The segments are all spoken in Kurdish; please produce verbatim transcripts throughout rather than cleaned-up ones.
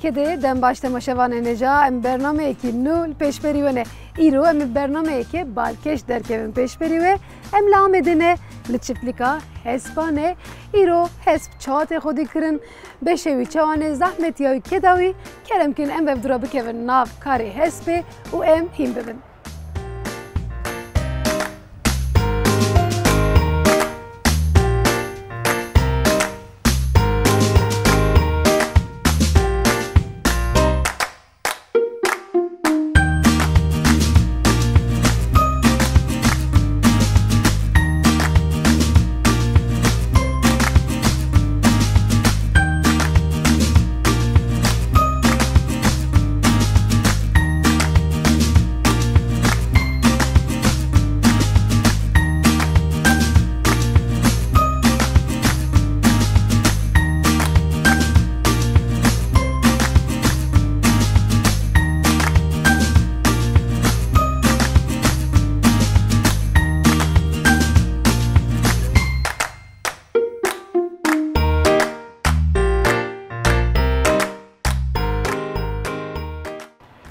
Kedê dem baş temaşevanê nêja, em bernameyekî nû li pêşberî we ne. Îro em ê bernameyekê balkêş derkevin pêşberî we. Em li Amedê ne, li çiftlîka hespa ne. Îro hesp çawa tê xwedî kirin, beşê wî çawa ne, zehmetiya wî, keda wî. Kerem kin em bi hevdû re bikevin nav karê hespê û em hîn bibin.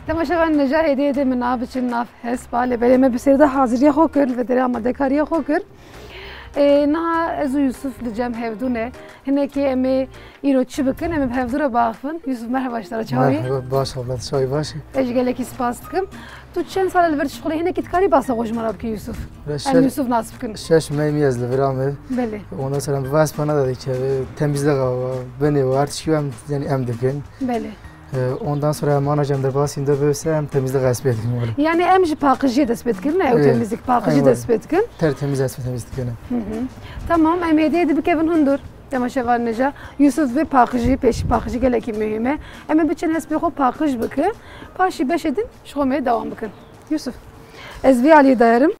Temaşevan nêja, hêdî hêdî min a biçin nav hespa, lê belê me bi sêr de haziriya xwe kir, li vê derê amadekariya xwe kir. Ê, niha ez û Yusuf li cem hevdû ne. Hinekî em ê îro çi bikin? Em ê bi hevdû re biaxivin. Yusuf, merheba ji te re, çawa yî? Merheba, baş, abla, çawa yî, baş î? Ez jî gelekî spas dikim. Tu çend sal e li vir dişuxulî? Hinekî dikarî basa xwe ji me re bikî, Yusuf? Em Yusuf nas bikin. Şeş mehê min ye ez li vir me. Belê. Ondan sonra em bi hespa ne de dikeve, temizlik ava, binê ava, her tiştî em, yani em dikin. Belê. Ee, ondan sonra em ana cem derbasî de bise em temizlik hespê dikin, wele. Yani em ji paqijiyê dest pê dikin, ne? Ew temizlik, paqijî dest pê dikin. Tertemiz hespê temiz dikin. Hı hı. Tamam, em hêdî hêdî bikevin hundir. Temaşevan nêja, Yusuf vê paqijî, pêşî paqijî gelekî muhîm e. Em ê biçin hespê xwe paqij bikin. Paşî beşê din ji xwe me dewam bikin. Yusuf, ez vî alî dayerim.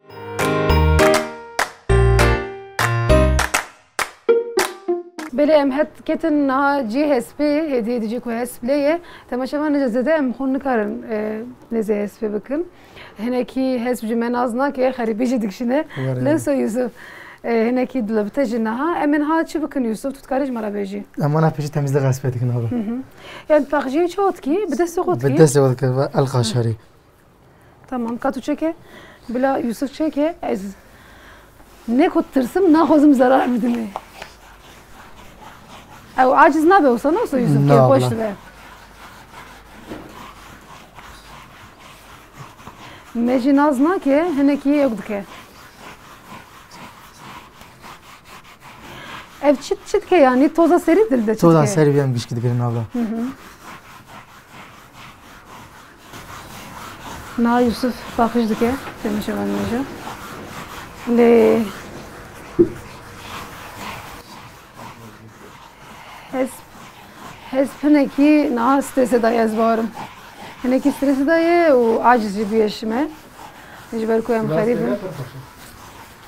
Belê em het ketin niha cihê hespê, hêdî hêdî cî ku hesp lê ye. Temaşevan nêja zêde em xwe nikarin, e, nêzê hespê bikin. Hinekî hesp ji me nas nake, xerîbî jî dikişîne. Were. Lewso Yusuf, e, hinekî dilebite jî niha. Em ê niha çi bikin Yusuf? Tu dikarî ji me re bêjî. Em ana pêşî temizlik hespê dikin abi. Hı hı. Yani paqijiyê çawa dikî? Bi destê xwe dikî? Bi destê xwe dikî, ve el qaşarî. Tamam, ka tu çeke, bila Yusuf çeke, ez ne ku tirsim, naxwazim zerar bidim ê. Ew aciz nabe wisa, ne wisa Yusuf, kêfxweş dibe. Me jî nas nake, hinekî ewk dike. Ev çi, çi dike yani? Toza serî dil de çi dike? Toza serî em gişkî digirin abla. Hı hı. Na Yusuf paqij dike, temaşevan nêja. Lê hesp, hesp hinekî niha strese daye, ez bawerim. Hinekî strese daye û aciz jî bûye ji me. Ji ber ku em xerîb in.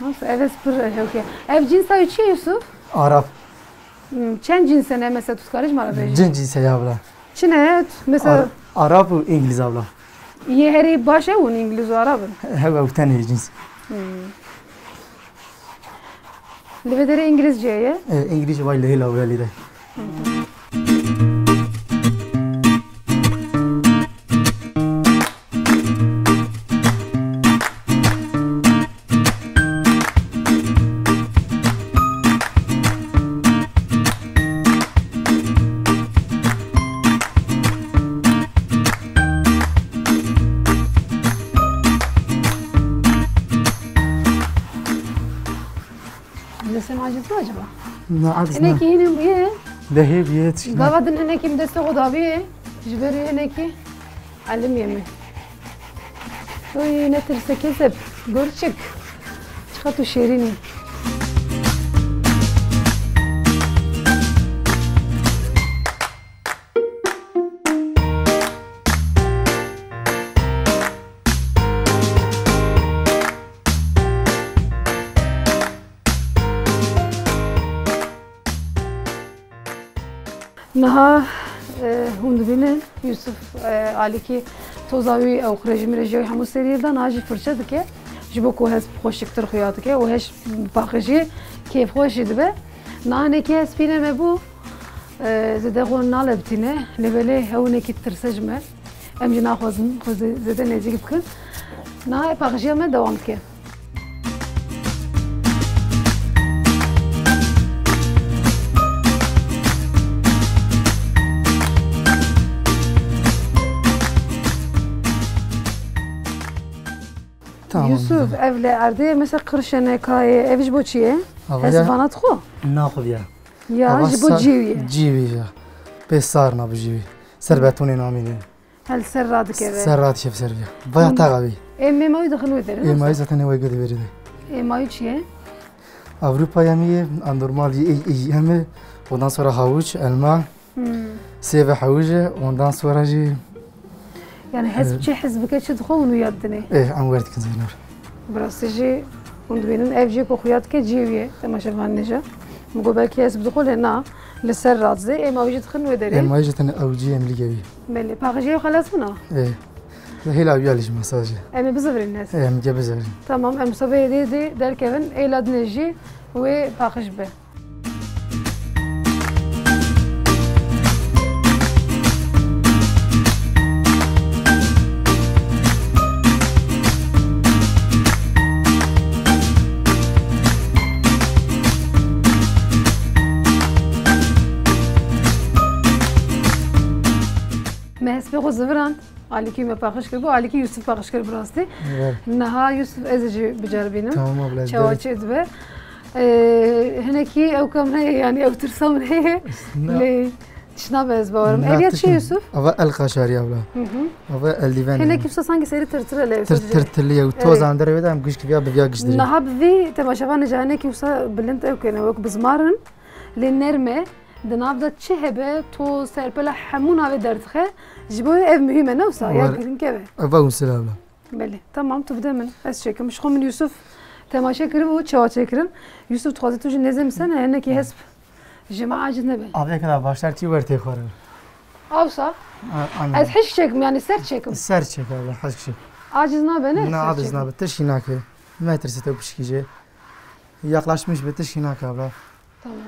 Nasıl? Ev ez pir hewke. Ev cînsa wî çi ye Yusuf? Arap. Hmm, çend cîns hene mesela, tu dikarî ji me re bêjî? Cin cînse ya bira. Çi ne? Mesela Ar-, Arap û Îngiliz abla. Yê herî baş ew in, Îngiliz û Arab in? He, ew tenê cîns. Hmm. Li vê derê Îngilizce ye? E, Îngilizce vay lehê lawrelî de. Destê me acıdı mı acaba? Ne acıdı? Hinekî hînî bûye. Dehê bûye, tişt ne? Gava din hinekî min destê xwe daviye. Ji ber hinekî elim yeme. Oy, ne tirse kezeb. Gurçik. Çiqa tu şêrîn î. Niha, e, hûn dibînin, Yusuf, e, alîkî toza wî ew qirêjî mirêjî wî hemû serî da, niha jî firçe dike, ji bo ku hesp xweşiktir xuya dike û heş paqijî kêfxweş jî dibe. Niha hinekî hespîne me bû, Ee, zêde xwe nalebitîne, lê belê hewinekî tirse ji me. Em jî naxwazin xwe zê-, zêde nêzîk bikin. Niha paqijiya me dewam dike. Tamam. Yusuf, ev li erdê mesela qirşeneka ye, ev ji bo çi ye? Ava ya. Hesvana dixwe? Naxwe ya. Ya, ava ji bo sa-, cî wî ye. Cî wî ya. Pê sarna bi cî wî. Ser betonê namîne. Hel ser radikeve. Ser radikeve ser vî ya. Vaya taxa wî. Ê mêma wî dixin wê derê, ne? Ê mayî zaten wê gudî verî de. Ê mayî çi ye? Avrupa yemî ye, anormal ye, ê, ê, yeme. Ondan sonra havuç, elma. Hmm. Sêve hewij e, ondan sonra jî, yani hesp, e, çi hesp bike, çi dixwe hûn wiya didinê? Eh, em wer dikin Zeynep. Bi rastî jî hûn dibînin, ev jî ku xuya dike cî wî ye, temaşevanê jî. Min got belkî hesp dixwe lê na, li ser radizê, êma wî jî dixin wê derê. Êma wî jî tene ew cî em lî gewî. Belê, paqijiya xelas bûna? Eh. Hêla wîya lî ji mesajê. Em ê bizivirîn hesp. Eh, em ge bizivirîn. Tamam, em sobe êdî dê derkevin, êla dinê jî wê paqij be. Me hespê xwe zivirand. Alîkî me paqij kiribû, alîkî Yusuf paqij kir bi rastî. Evet. Niha Yusuf ez ê jî biceribînim. Tamam abla, ez çawa çê dibe. Ee, hinekî ew kam heye, yani ew tirsa min heye. Na. Lê tişt nabe ez bawerim. Na, ev ya çi tişt Yusuf? Ava el kaşarî abla. Hı hı. Ava eldiven. Hinekî wisa sanki serî tirtir e lê. Tir-, tirtirli ye. Evet. Toz andere wê de em gişk viya bi viya giş dirê. Niha bi vî temaşevanê jî hinekî wisa bilind ew kene, wek bizmar in. Lê nerm e. Di nav de çi hebe, toz, terpela hemû navê derdixe. Ji bo ev muhîm e, ne wisa? Ya girîng ev e. Eva hûn sila abla. Belê. Tamam, tu bide min. Ez çêkim. Ji xwe min Yusuf temaşe kiribû, çawa çêkirin. Yusuf, dixwaze tu jî nêzê min sene, hinekî hesp ji me aciz nebe. Avê keda başlar çi wer tê xwarin. Awsa? A-, aynen. Ez hişk çêkim, yani ser çêkim. Ser çêk abla, hişk çêk. Aciz nabe, ne? Ne, ser aciz çêkim. Nabe. Tişkî nake. Metirsî te pişkî jê. Yaklaşmış be, tişkî nake abla. Tamam.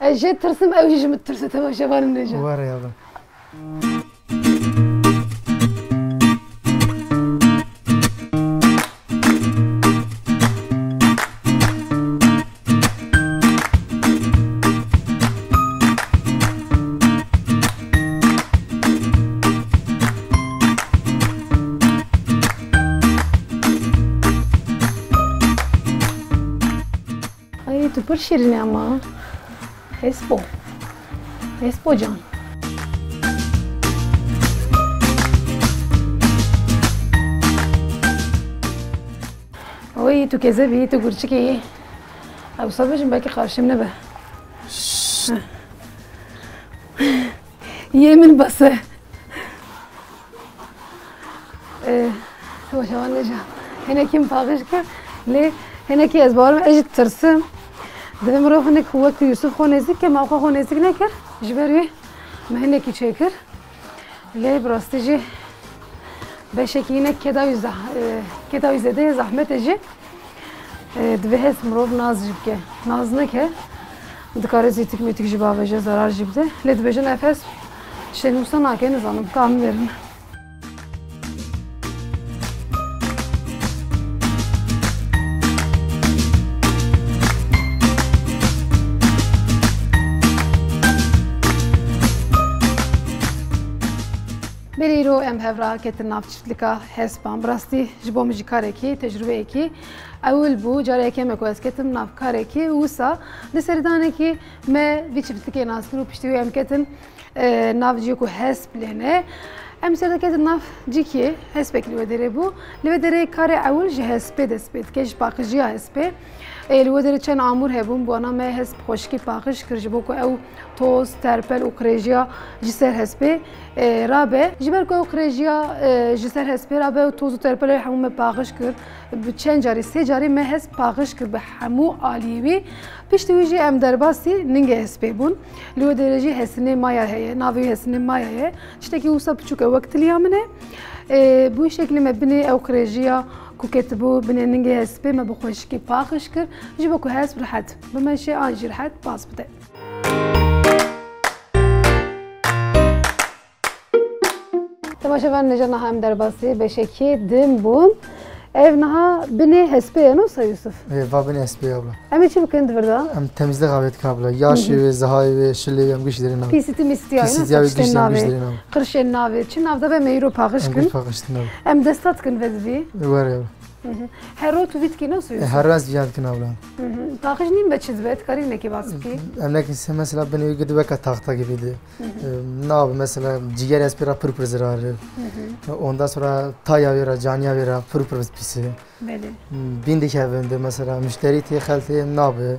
Ez jê tirsim, ew jî ji min tirse, temaşevanê min hêja. Were ya be. Ay, tu pir şîrîn e ama. Hespo. Hespo can. Oy, tu kezeb î, tu gurçik î. Ewsa bijim belkî qarşî min nebe. Şşt. Yê min bes e. Ee, Roja wan neja. Hinekî min paqij kir, lê hinekî ez bawerim ez jî tirsim. Divê mirov hinek wek Yusuf xwe nêzîk ke, ma xwe xwe nêzîk nekir. Ji ber wî min hinekî çêkir. Lê bi rastî jî beşekî hinek keda wî zah-, e, keda wî zêde ye, zehmet e jî. E, divê hesp mirov naz jî bike. Naz neke, dikare zîtik mîtik jî bavêje, zarar jî bide. Lê dibêjin ev hesp şênûsa nake, nizanim, ka min verin. Belê îro em hev re ketin nav çiftlika hespan. Bi rastî ji bo min jî karekî, tecrubeyekî ewil bû. Cara yekem e ku ez ketim nav karekî û wisa di serîdanekî me vî çiftlikê nas kir û piştî wê em ketin, e, nav cihê ku hesp lê ne. Em ser de ketin nav cihekî, hespek li wê derê bû. Li wê derê karê ewil ji hespê dest pê dike, ji paqijiya hespê. Ê, li wê derê çend amûr hebûn, bi wana me hesp xweşikî paqij kir, ji bo ku ew toz, terpel û qirêjiya ji ser hespê, e, rabe. Ji ber ku ew qirêjiya, e, ji ser hespê rabe û toz û terpel hemû me paqij kir, bi çend carî, sê carî me hesp paqij kir bi hemû aliyê wî. Piştî wî jî em derbasî ningê hespê bûn. Li wê derê jî hesinê maya heye, navê wî hesinê maya ye. Tiştekî wisa piçûk e, wek tiliya min e. E, bi wî şeklî me binê ew qirêjiya ku ketibû binê ningê hespê me bi xweşikî paqij kir, ji bo ku hesp rihet bimeşe an jî rihet baz bide. Temaşevanên hêja, niha em derbasî beşekî din bûn. Ev niha binê hespê ye, ne wisa Yusuf? Ê, va binê hespê ye abla. Em ê çi bikin di vir de? Em temizlik avêt dikin abla. Yaşê wê, zihayê wê, şilê wê, em giş derê navê. Pîsîtî mîsîtî ya wî, ne wisa, tiştên navê, navê, qirşên navê, çi nav de be em ê îro paxiş kin. Em giş paxiş dikin abla. Em desta dikin vê divî. Were abla. Her roj tu vî dikî, ne wisa Yusuf? Ê, her roj ez vî dikin abla. Paxiş nîn be çi dibe? Tu karî hinekî bas bikî? Em nekin se mesela binê wî girdi weke taxta gibi de. Nabe mesela ciger hespê re pir pir zirar e. Ondan sonra taya wê re, caniya wê re pir pir pîs e. Belê. Bîn dikevin de mesela müşterî tê xeltê nabe.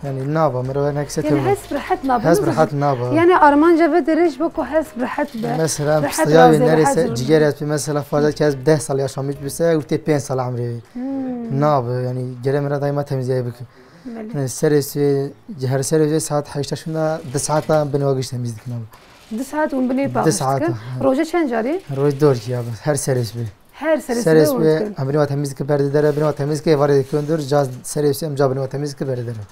Yani nabe, mirov nekse tevin. Yani hesp rehet nabe. Hesp rehet nabe. Yani armanca vê derê ji bo ku hesp rehet be. Mesela em pistiya wê nerese ciger hespê mesela farzet kes deh sal yaşamış bise, û tê pênc sal emrê wê. Nabe, yani gere mira daima temizliğe bike. Belê. Serê sibê, her serê sibê saet heşta şûnda, di saeta binê wa giş temîz dikin abi. Di saet hûn binê paxiş dikin? Di saet, he. Roje çend carî? Roj dor kî abi, her serê sibê. Her serê sibê hûn dikin? Em binê wa temîz dikin, berdê dere, binê wa temîz dikin, êvarê dikin dur, ca serê sibê em ca binê wa temîz dikin, berdê dere.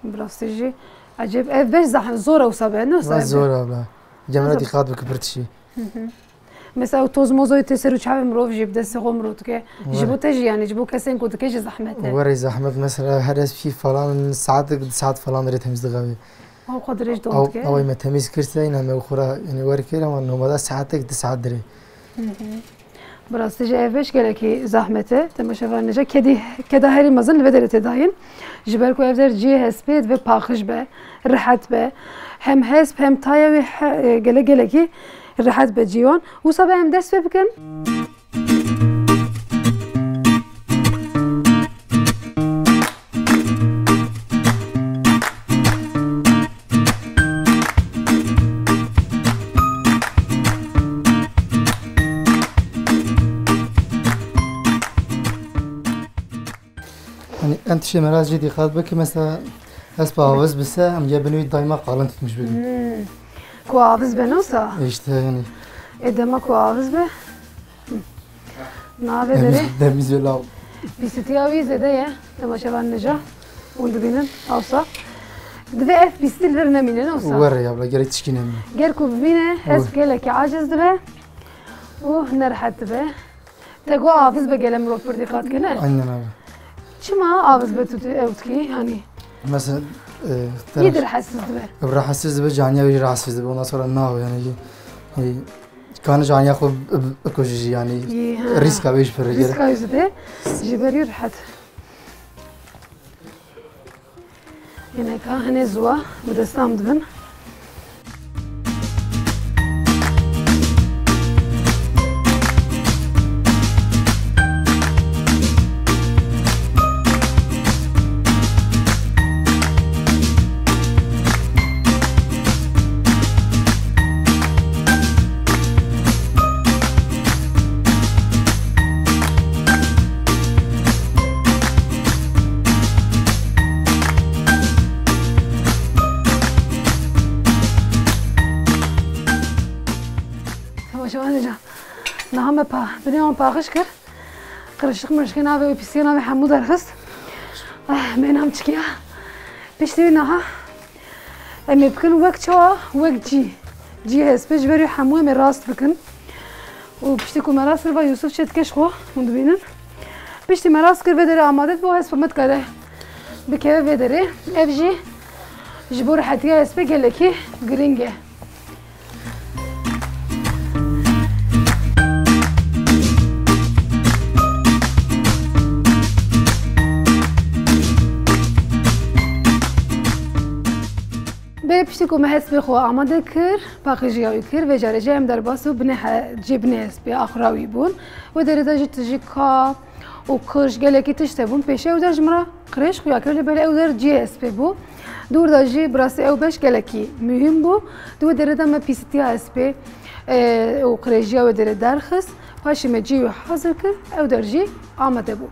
Bi rastî jî ecêb, ev beş zehmet, zor e wisa be, ne wisa? Zor e abla. Cemre dîqat bike pir tişî. Mesela ew toz mozoyê tê ser û çavê mirov jî bi destê xwe mirov dike. Ji bo te jî, yani ji bo kesên ku dike jî zehmet e. Were zehmet, mesela her ez pî falan saatek, di saat falan dirê temizlik avê. Ew xwe dirêj dom dike. Ew me temîz kir, seyna me xwe ra, yani wer kir ama normalde saatek, di saat dirê. Bi rastî jî ev beş gelekî zehmet e. Temaşevanê hêja, kedî, keda herî mezin li vê derê tê dayîn. Ji ber ku ev der cihê hespê divê paxiş be, rehet be. Hem hesp hem taya wê he-, e, gelek gelekî rehet be cihê wan. Wisa be em dest pê bikin. Hani em tiştê me re jî dîqat bike, mesela hespa aviz bise, em yê binê wî daima qalin tutmuş bibin. Ku aviz be, ne wisa? E, işte yani. E, dema ku aviz be. Navê derê. Demîz ve law. Pîsîtiya wî zêde ye. Temaşevanê hêja. Hûn dibînin, awsa. Divê ev pîsîtî li vir nemîne, ne wisa? Were ya, bila gerek tişkî nemîne. Ger ku bimîne, hesp gelekî aciz dibe û nerehet dibe. Te got aviz be, gele mirov pir dîqat kene. Aynen abi. Çima aviz be tu, tu ew dikî, yanî? Mesela, e, yî de rahatsiz dibe. Rahatsiz dibe, caniya wî rahatsiz dibe. Ondan sonra ne yapıyor yani? E, Kanî caniya xwe bi-, bi-, bikujî jî, yanî rîska wê jî pir e. Rîska wê zêde, ji ber wî rehet. Hineka hinê ziwa bi destan dibin. Temaşevanê hêja, niha me pa-, binê wan paxiş kir. Qirişik mirişikê navê wê, pîsiyê navê hemû derxist. Ah, bêhna min çikiya. Piştî wî niha em ê bikin wek çawa, wek cî. Cî hespê, ji ber wî hemû em ê rast bikin. Û piştî ku me rast kir, va Yûsif çê dike ji xwe, hûn dibînin. Piştî me rast kir, vê derê amade dibe û hespa me dikare bikeve vê derê. Ev jî ji bo rehetiya hespê gelekî girîng e. Belê piştî ku me hespê xwe amade kir, paqîjiya wî kir, vê carê jî em derbas û binê he-, cê binê hespê axura wî bûn. Wê derê de jî tijî ka û qirş, gelekî tişt hebûn. Pêşî ew der ji min re qirêj xuya kir, lê belê ew der cihê hespê bû. Di wir de jî bi rastî ew beş gelekî muhîm bû. Di wê derê de me pîsîtiya hespê, e, û qirêjiya wê derê derxist. Paşê me cihê wî hazir kir, ew der jî amade bû.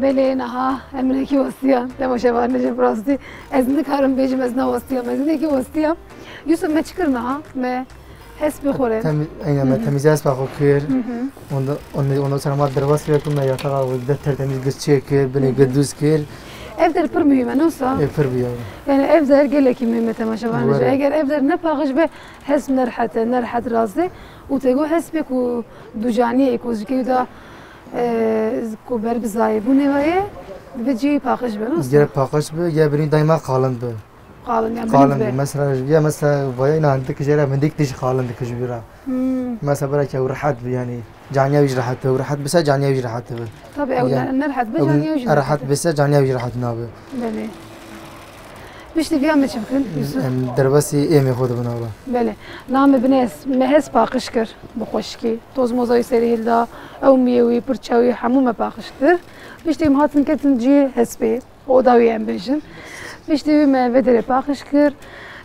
Belê, niha em hinekî westiyan. Temaşevanê hêja, bi rastî ez nikarim bêjim ez ne westiyam, ez hinekî westiyam. Yûsif, me çi kir niha? Me Hespê xwe re. Temi-, aynen, me Hı hı. temizliğe hespa xwe kir. Hı hı. Onda, onda, ondan sonra ma derbas kir, me yatağa ve de tertemiz gir çê kir, bine Hı hı. gir düz kir. Ev der pir mühim e, ne olsa? E, pir bir yani. Yani ev der gelekî mühim e temaşevan Were. Eger ev der ne paxiş be, hesp ne rehet e, ne rehet razê. Û te got hespê ku ducaniyê, ku zikê da, e, ku ber bi zayê bûnê ve ye, divê cî paxiş be, ne olsa? Gere paxiş be, ya birîn daima qalin be. Qalin, yani Qalin bilinç be. Mesela, ya mesela vaya ina hindik jere hindik tij qalin dikij bira. Hmm. Mesela bira ki ew rehet bi yani. Caniya wî jî rehet bi. Ew rehet bise caniya wî jî rehet bi. Tabii, ew Yani, ne, ne rehet be, ew caniya wî jî rehet rehet bi. bise caniya wî jî rehet nabe. Belê. Piştî viya me çi bikin, Yusuf? Em derbasî êmê xwe dibin ava. Belê. Name bine ez, me hez paqij kir bi xweşikî. Toz moza wî serî hilda, ew miyê wî, pirça wî, hemû me paqij kir. Piştî em hatin ketin cihê hespê. Oda wî em bêjin. Piştî wî me vê derê paqij kir,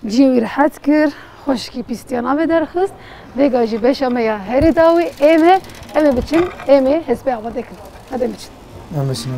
cihê wî rehet kir, xweşikî pîstiya navê derxist. Vêga jî beşa me ya herî dawî êm e, em ê biçin, êm ê hespê amade kin. Hadi em biçin. Em biçin.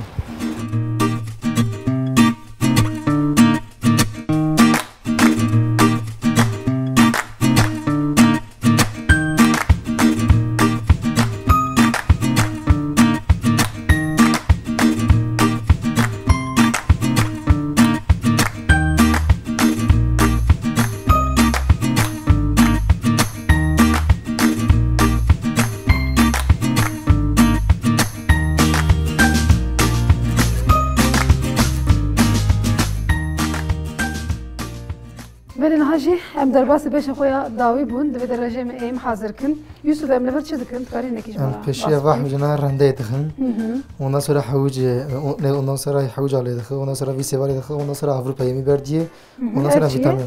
Belê niha jî em derbasî beşa xwe ya dawî bûn, divê dervejê me êm hazir kin. Yusuf, em li vir çi dikin? Dikarî nekî ji Em me re pêşiya bahs va bikî? hewcana rendeyê dixin. Hı hı. Ondan sonra hewicê, o-, ne, ondan sonra hewca lê dixin, ondan sonra vî sêva lê dixin, ondan sonra Avrupayê mi berdiyê, Hı hı. ondan sonra Ev çi ye? vitamin.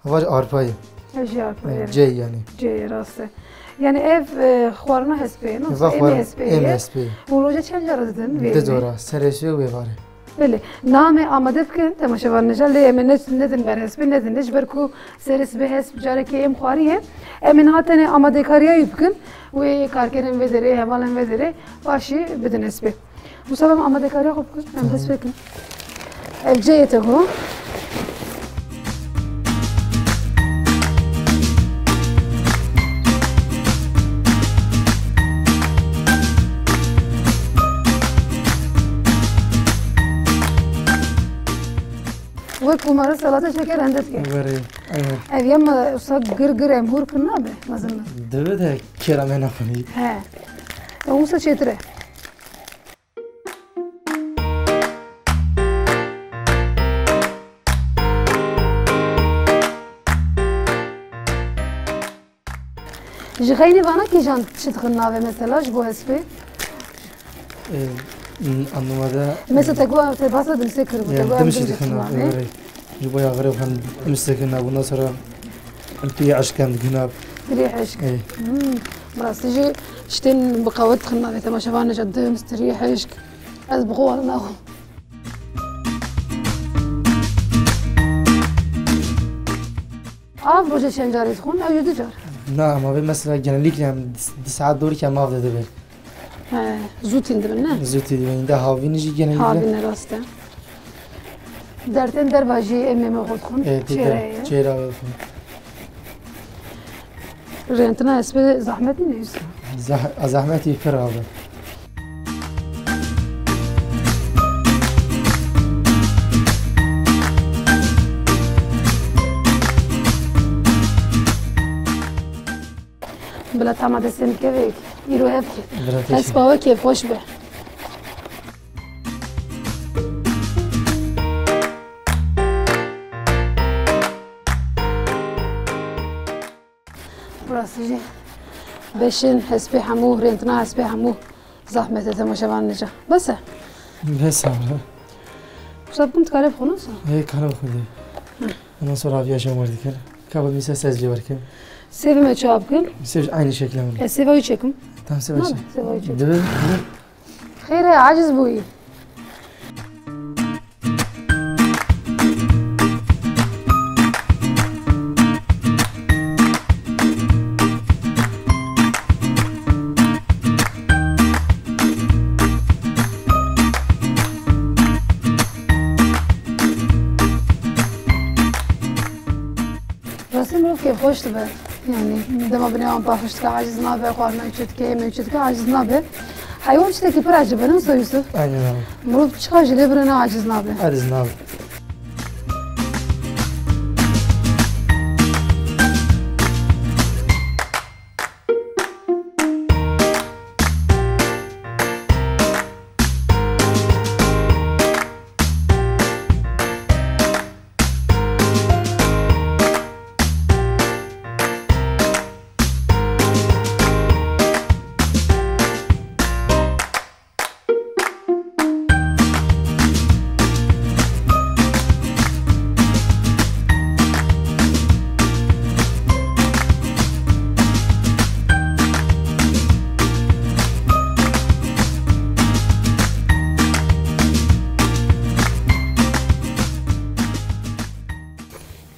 Va arpayê. Ev jî arpayê. Cê yani. Cê ye, rast e. Yani ev, e, xwarina hespê ye, ne? Va Êmê xwar-, hespê êmê ye. hespê ye. Hûn roja çend cara didin vê Di êmê? dora, serê suya wê varê. Belê. Namê amade bikin, temaşevan nêja, lê em ê ne, nedin ber hespê, nedin, ji ber ku serê sibê hesp carekê êm xwariye. Em ê niha tenê amadekariya wî bikin, wê karkerên vê derê, hevalên vê derê, paşî bidin hespê. Wisa em amadekariya xwe bikin, em dest pê kin. Ev ceyê te bû. Wek ku mare salata şeker hende dike. Were, evet. Ev yema usa gir gir em hûr kir nabe, mezin mezin. Dibe de kêra me naxwî. He. Ew usa çêtir e. Ji xeynî vana kîjan çi dixin navê mesela ji bo hespê? Ee, n-, anlamada Mesela te got, te basa dimsê kiribû, te Yani got em dimşik dimşik dixin navê, navê. Evet. Ji bo yaxirê hem dimşik dixin navê. Bundan sonra tirî eşk hem dixin navê. Tirî eşk. Ee. Hmm. Rastî jî tiştên bi qewet dixin navê. Temaşevan nêja dims, tirî eşk. Ez bi xwe wana naxwim. Av roja çend carî dixwin? Ew jî du car. Na, ma vê mesela genellikle em di, di saet dorî ke em av de dibe. He, zû tîn dibin, ne? Zû tîn dibin. De havîn jî genellikle. Havîn e, rast e. Dertên derva jî em ê me xwe dixwin. E, tê Çêre de, ye. Çêra xwe dixwin. Rêntina hespê zehmet nîne, Yusuf? Zeh-, zehmetî pir abi. Bila tama destê min kevek. Îro ev Bila te hespa we kêfxweş be. Rastî jî beşên hespê hemû, rêntina hespê hemû zehmet e temaşevan nêja. Bes e? Bes e. Wisa bikim dikare bixwe, ne wisa? Hê, kare bixwe dê. Ondan sonra aviya jê wer dikin. Kaba mîsa sez jê wer kim. Sêvê me çawa bikin? Sêv aynı şekilde mi? E, sêva wî çekim. Tamam, sêva Tamam, çek. sêva wî çekim. Dibe, dibe. Xêr e, aciz bûyî. Rastî mirov kêfxweş dibe. Yani dema binê wan paqij dike, aciz nabe, xwarina wî çi dike, yemê wî çi dike, aciz nabe. Heywan tiştekî pir ecib e, ne wisa Yusuf? Aynen abi. Mirov çiqas jî lê birine aciz nabe. Aciz nabe.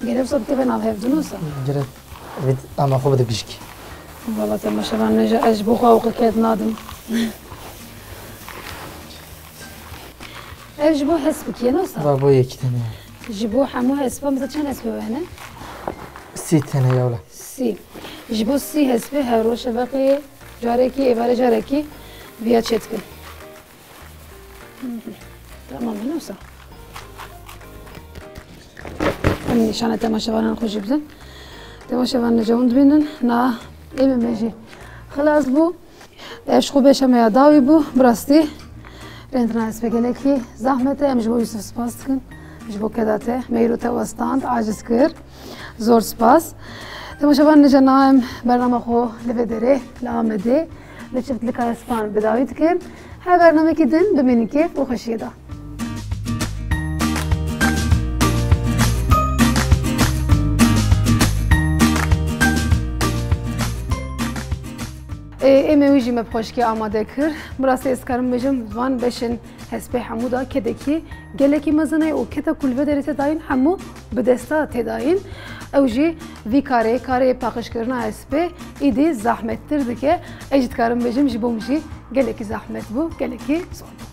Gerek wisa bikeve nav hevdû, ne wisa? Gerek vî ama xwe bide gişkî. Valla temaşevan nêje, ez ji bo xwe ew qikêt nadim. Ev ji bo hespikî ye, ne wisa? Va bo yekî tene. Ji bo hemû hespa, mesela çend hespê we hene? Sî tene ya wela. Sî. Ji bo sî hespê her roj şeveqê carekî, êvarê carekî viya çêdikin. Tamam, ne wisa? Em nîşana temaşevanan xwe jî bidin. Temaşevan nêje hûn dibînin. Na êmê me jî xilas bû. Ev ji xwe beşa me ya dawî bû. Bi rastî rêndina hespê gelekî zehmet e. Em ji bo Yusuf spas dikin. Ji bo keda te, me îro te westand, aciz kir. Zor spas. Temaşevan nêje na em bernama xwe li vê derê, li Amedê, li çiftlika hespan bi dawî dikin. Her bernamekî din bimînin kêf û xweşiyê de. Ê, êmê wî jî me bi xweşikê amade kir. Bi rastî ez dikarim bêjim, van beşên hespê hemû de kedekî gelekî mezin e û keda ku li vê derê tê dayîn hemû bi desta tê dayîn. Ew jî vî karê, karê paqijkirina hespê îdî zehmettir dike. Ez jî dikarim bêjim, ji bo min jî gelekî zehmet bû, gelekî zor bû.